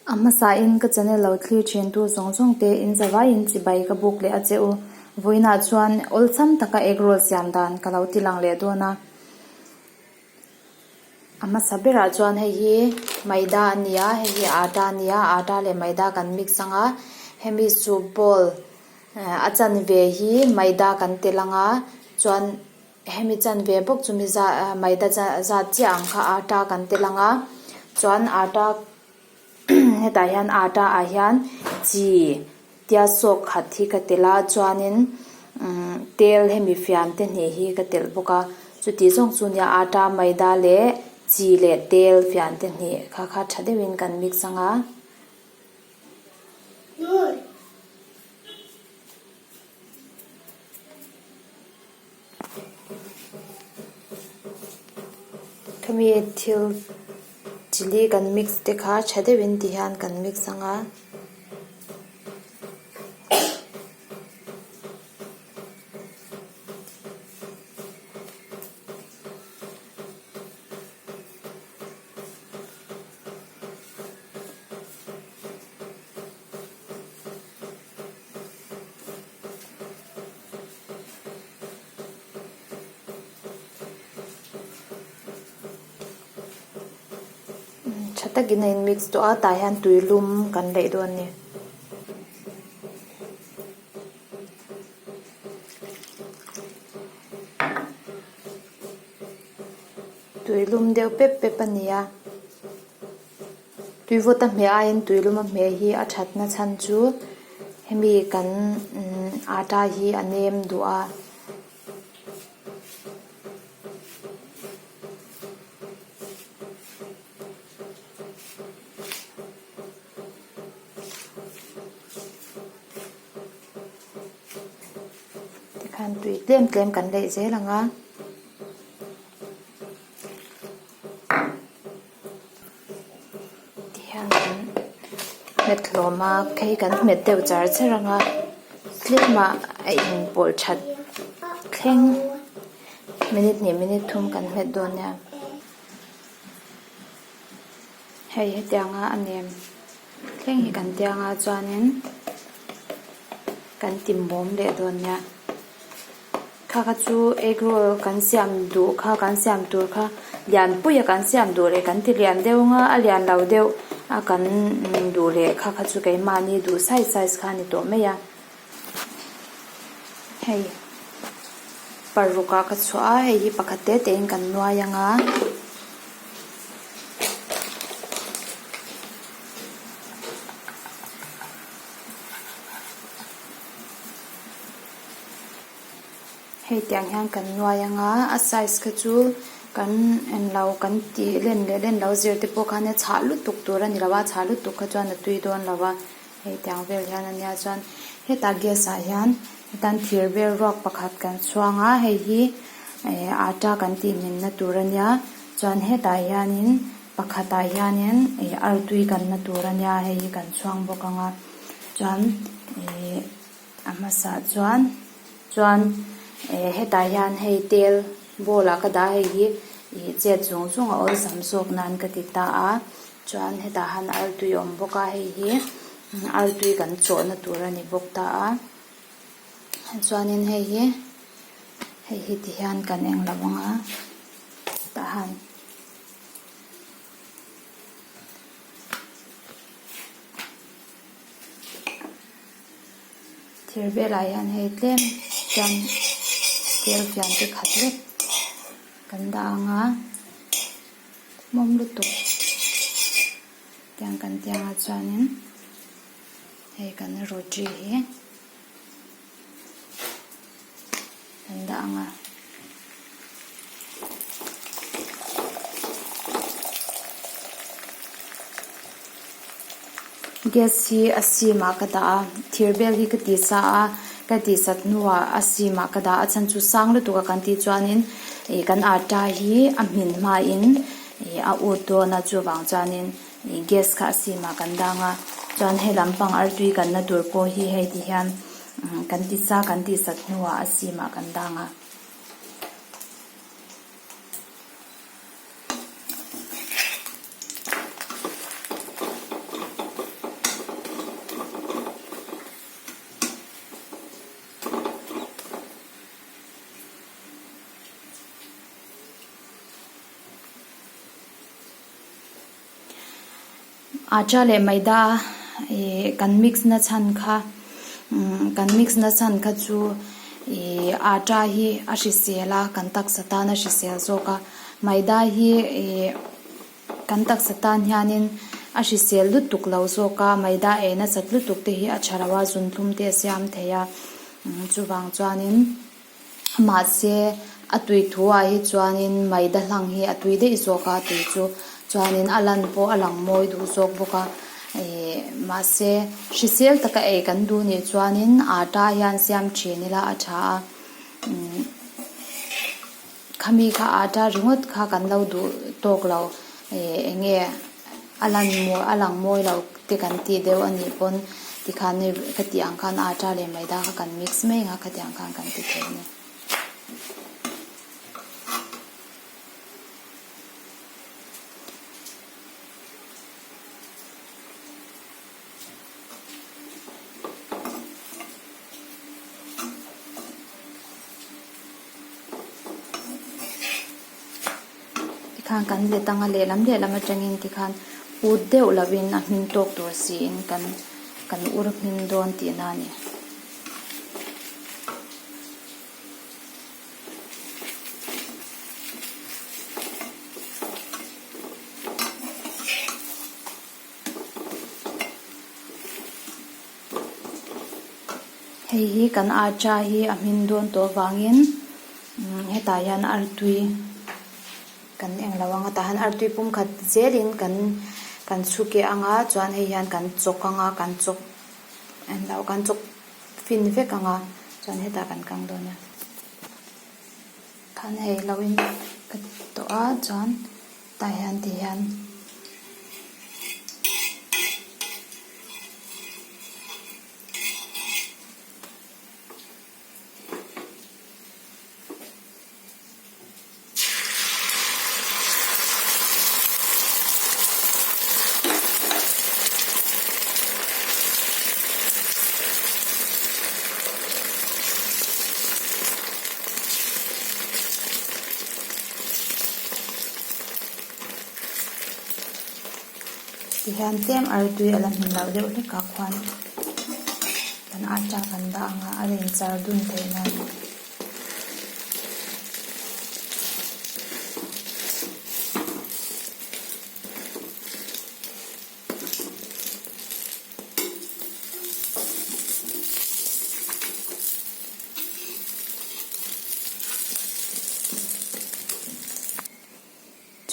A hmasain ka channel lo thlir thin tu zawng zawng te in zavaiin chibai ka buk leh a che u. Vawiinah chuan awlsam taka egg roll siam dan ka lo ti lang leh dawn a. A hmasa berah chuan hei hi maida a ni a, hei hi atta a ni a, atta leh maida kan mix ang a, hemi soup bowl a chanve hi maida kan telh ang a, chuan hemi chanve bawk chu mi zat maida zat chiah ang kha atta kan telh ang a, chuan atta hetah hian atta ah hian chi tia sawk khat hi ka telh a chuanin umm tel hemi fian te hnih hi ka telh bawk a chuti zawng chu nia atta maida leh chi leh tel fian te hnih kha kha tha deuhin kan mix ang a. Khami thil chilli kan mix te kha tha deuhin ti hian kan mix ang a. Tha takin a in mix tawh a tah hian tui lum kan leih dawn a ni. Tui lum deuh pep pep a ni a. Tuivawt a hmeh aiin tuilum a hmeh hi a thatna chhan chu hemi kan atta hi a nem duh a. Tikhan tui tlem tlem kan leih zel ang a. Tihian kan hmet hlawm a phei kan hmet deuh char char ang a tlem ah a inpawlh that thleng minute hnih minute thum kan hmet dawn nia hei hetianga a nem thleng hi kan tiang a chuanin kan ti mawm leh dawn nia. Kha kha chu egg roll kan siam duh kha kan siam tur kha lian pui a kan siam duh leh kan ti lian deuh ang a a lian lo deuh a kan duh leh kha kha chu keimahni duh size size kha a ni tawh mai a hei paruk ah ka chhuah a hei hi pakhat te te in kan nuai ang a. Hei tiang hian kan nuai ang a a size kha chu kan englo kan tih len leh len lo zir te pawh khan a chhah lutuk tur a ni lo a chhah lutuk kha chuan a tui dawn lo a hei tiang vel hian a nia chuan hetah gas ah hian hetan thir vel ruak pakhat kan chhuang a hei hi eh atta kan tih hmin na tur a nia chuan hetah hianin pakhatah hianin ih artui kanna tur a nia hei hi kan chhuang bawk ang a chuan ih. A hmasa chuan chuan eh hetah hian hei tel bowl ah ka dah a hei hi ih chet zawng zawng a awlsam zawk nan ka ti ta a chuan hetah han artui a awm bawk a hei hi artui kan chawhna tur a ni bawk ta a chuanin hei hi hei hi ti hian kan eng lo ang a tah han. Thir velah hian hei tlem chuan tel fian te khat vek kan dah ang a hmawm lutuk tiang kan tiang ah chuanin hei kan roti hi kan dah ang a. Gas hi a sim ah ka dah a thir bel hi ka ti sa a ka tih sat hnuah a sim ah ka dah a chhan chu sang lutuk a kan tih chuanin ih kan atta hi a hmin hmain ih a ut dawn a chuvang chuanin ih gas kha a sim ah kan dang a chuan hei lampang artui kanna tur pawh hi hei ti hian. Kan ti sa kan tih sat hnuah a sim ah kan dang a. Atta leh maida ih kan mix na chhan kha umm kan mix na chhan kha chu ih atta hi a hrisel a kan taksa tan a hrisel zawk a maida hi ih kan taksa tan hianin a hrisel lutuk lo zawk a maida ei nasat lutuk te hi a tha lo a zunthlum te a siam thei a chuvang chuanin. Mahse, a tui thu ah hi chuanin maida hlang hi a tui daih zawk a tui chu chuanin a lan pawh a lang mawi duh zawk bawk a ih mahse hrisel taka ei kan duh nih chuanin atta hian siam thin ila a tha a umm khami kha atta ringawt kha kan lo duh tawk lo ih eng nge a lan mawi a lang mawi lo te kan tih deuh a nih pawn tikhan hei ka tih ang khan atta leh maida kha kan mix mai ang a khatiang khan kan ti thei a ni. Tikhan kan let anga lehlam lehlam atangin tikhan ut deuh lovin a hmin tawk tur siin kan kan ur hmin dawn tihna a ni. Hei hi kan atta hi a hmin dawn tawh avangin hetah hian artui kan eng lo ang a tah hian artui pum khat zelin kan kan chhu keh ang a chuan hei hian kan chawk ang a kan chawk eng lo kan chawk fin vek ang a chuan hetah kan kang dawn a khan hei lo in ka ti tawh a chuan tah hian ti hian. Tihian tlem artui a la hmin loh deuh hlek ah khuan kan atta kan dah ang a a rawn char dun theih nan.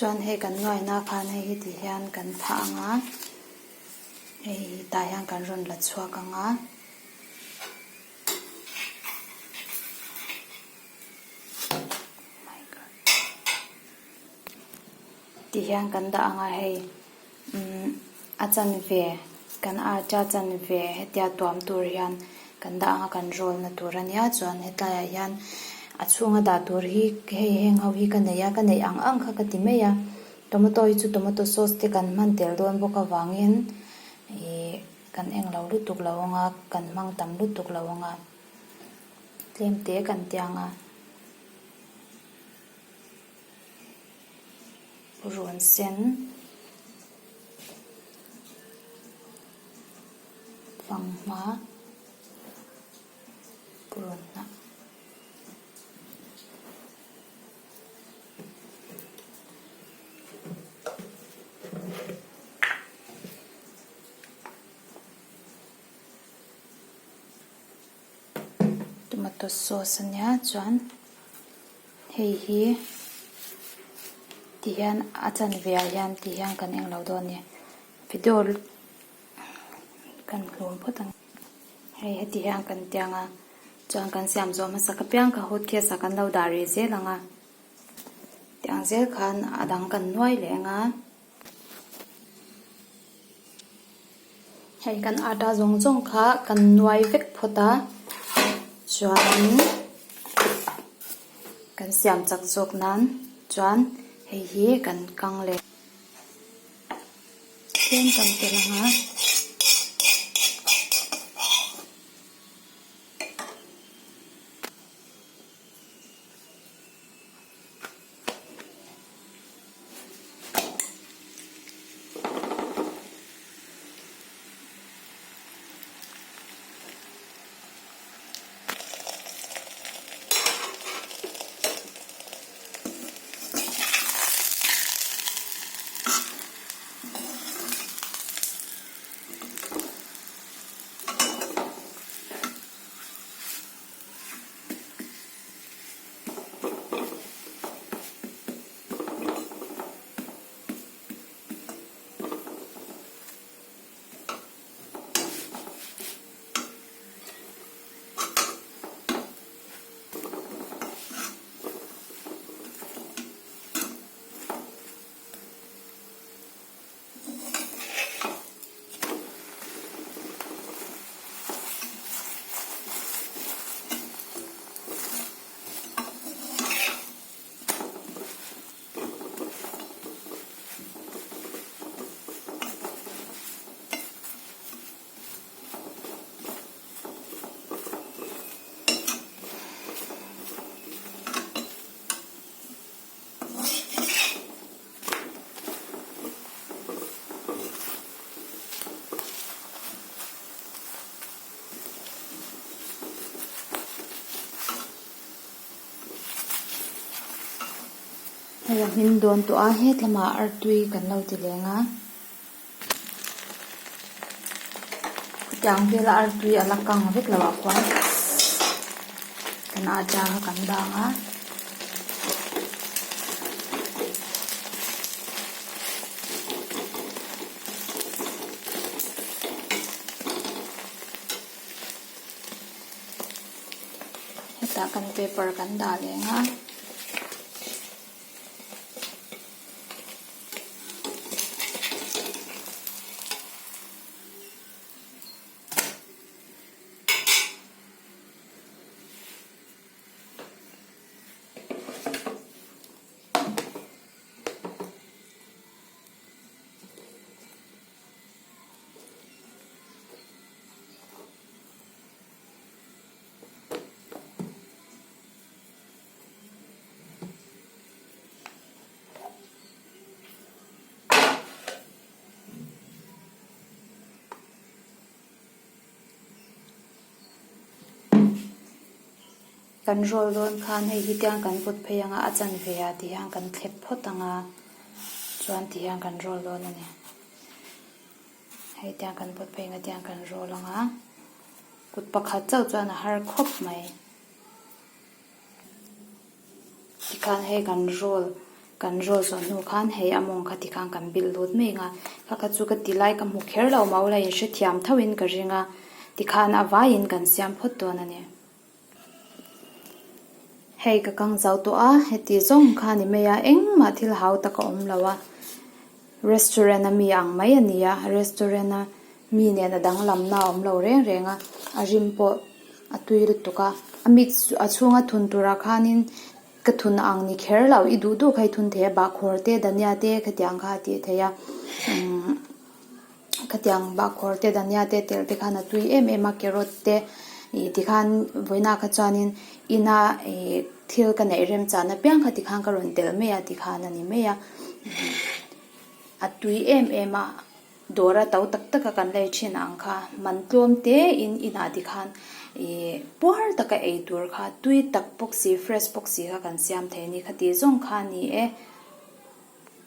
Chuan hei kan nuaina khan hei hi ti hian kan phah ang a, hei hi tah hian kan rawn la chhuak ang a. Ti hian kan dah ang a hei umm a chanve kan atta chanve hetia tuam tur hian kan dah ang a kan roll na tur a nia chuan hetlai ah hian a chhunga dah tur hi hei heng ho hi ka nei a ka neih ang ang kha ka ti mai a tomato hi chu tomato sauce te kan hman tel dawn bawk avangin ih kan eng lo lutuk lo ang a kan hmang tam lutuk lo ang a tlem te kan tiang a. Rawn sen fanghma purun hnah. Tomato sauce a nia chuan hei hi ti hian a chanve ah hian ti hian kan eng lo dawn a ni video kan hlum phawt ang hei heti hian kan tiang a chuan kan siam zawh hmasak apiang kha hotcase ah kan lo dah rih zel ang a tiang zel khan a dang kan nuai leh ang a. Hei kan atta zawng zawng kha kan nuai vek phawt a chuanin kan siam chak zawk nan chuan hei hi kan kang leh tlem kan telh ang a. Hei a hmin dawn tawh a, hetlamah artui kan lo ti leng a. Khutiang vela artui a la kang vek lo ah khuan kan atta kha kan bang a. Hetah kan paper kan dah leng a. Kan roll dawn khan hei hi tiang kan put phei anga a chanve ah ti hian kan thlep phawt anga chuan ti hian kan roll dawn a ni. Hei tiang kan put phei anga tiang kan roll anga kut pakhat chauh chuan a har khawp mai. Tikhan hei kan roll kan roll zawh hnu khan hei a mawng kha tikhan kan bilh lut mai ang a, kha kha chu ka ti lai ka hmu kher lo mau la inhrethiam tho in ka ring a, tikhan a vaiin kan siam phawt dawn a ni. Hei ka kang zau tawh a, heti zawng kha a ni mai a, engmah thil hau tak a awm lo a, restaurant a mi ang mai a ni a, restaurant a mi nen a danglamna a awm lo reng reng a, a rim pawh a tui lutuk a, a mix a chhunga thun turah khanin ka thun ang ni kher lo, i duh duh kha i thun thei a, bahkhawr te dhania te khatiang kha a tih theih a, umm khatiang bahkhawr te dhania te telh te khan a tui em em a, carrot te ih tikhan vawiinah kha chuanin ina ih thil ka neih remchahna piang kha tikhan ka rawn telh mai a tikhan a ni mai a, a tui em em a. Dawra to tak taka kan lei thin ang kha man tlawm te in inah tikhan ih puar taka ei tur kha tui tak bawk si fresh bawk si kha kan siam thei a ni khati zawng kha a ni e.